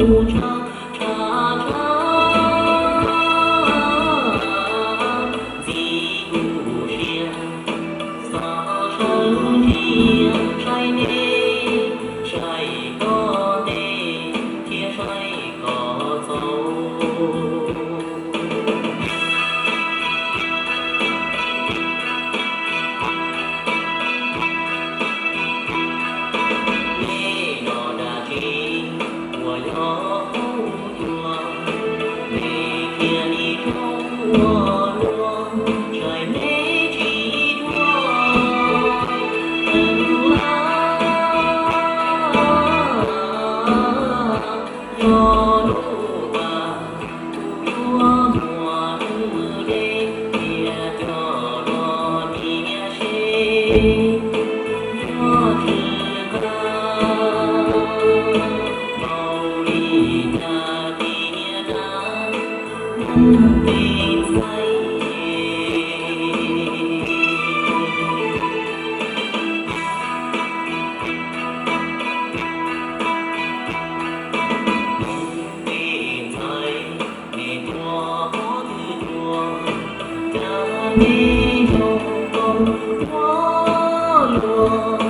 mus tshav tshav tshav, ntxim kuv siab xav sawv ntsia saib neb, saib koj neb thiab saib koj txaus. Neb yog dab tsi uas yog hauv cua, neb thiaj li zoo ua luaj, saib neb tsis dua lawm. Yog lub pas kuv yuav muab nws de, tias coj los tiam sis yuav tsis nqa tau li cas tiag na, Hmoob ntxhais. Ntxhais, neb tuaj qhov twg tuaj, cas neb zoo nkauj ua luaj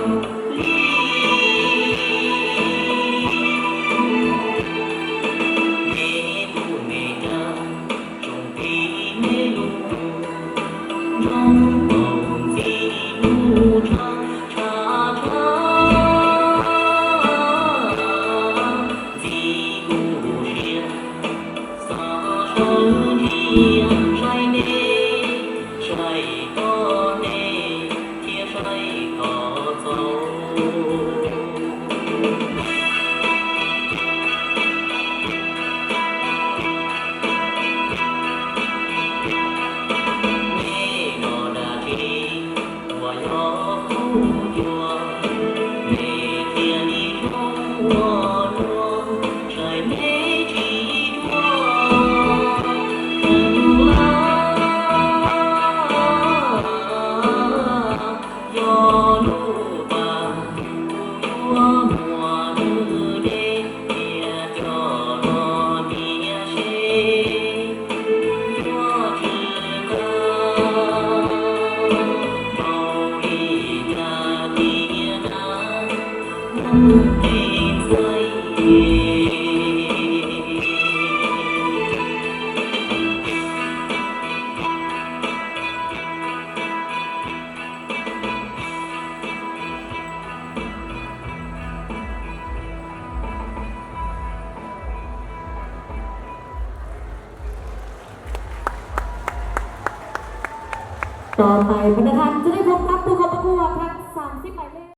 li. Neb tus me dab tsoom pib neb lub, zoo nkaus ntxim hnub tshav tshav tshav, ntxim kuv siab xav sawv ntsia saib neb, saib koj neb thiab saib koj txaus. Neb yog dab tsi uas yog hauv cua, neb thiaj li zoo ua luaj, saib neb tsis dua lawm. Yog lub pas kuv yuav muab nws de, tias coj los tiam sis yuav tsis nqa tau li cas tiag na, Hmoob ntxhais.ต่อไป ประธานจะได้พบกับผู้เข้าประกวดทั้ง สามสิบ หมายเลข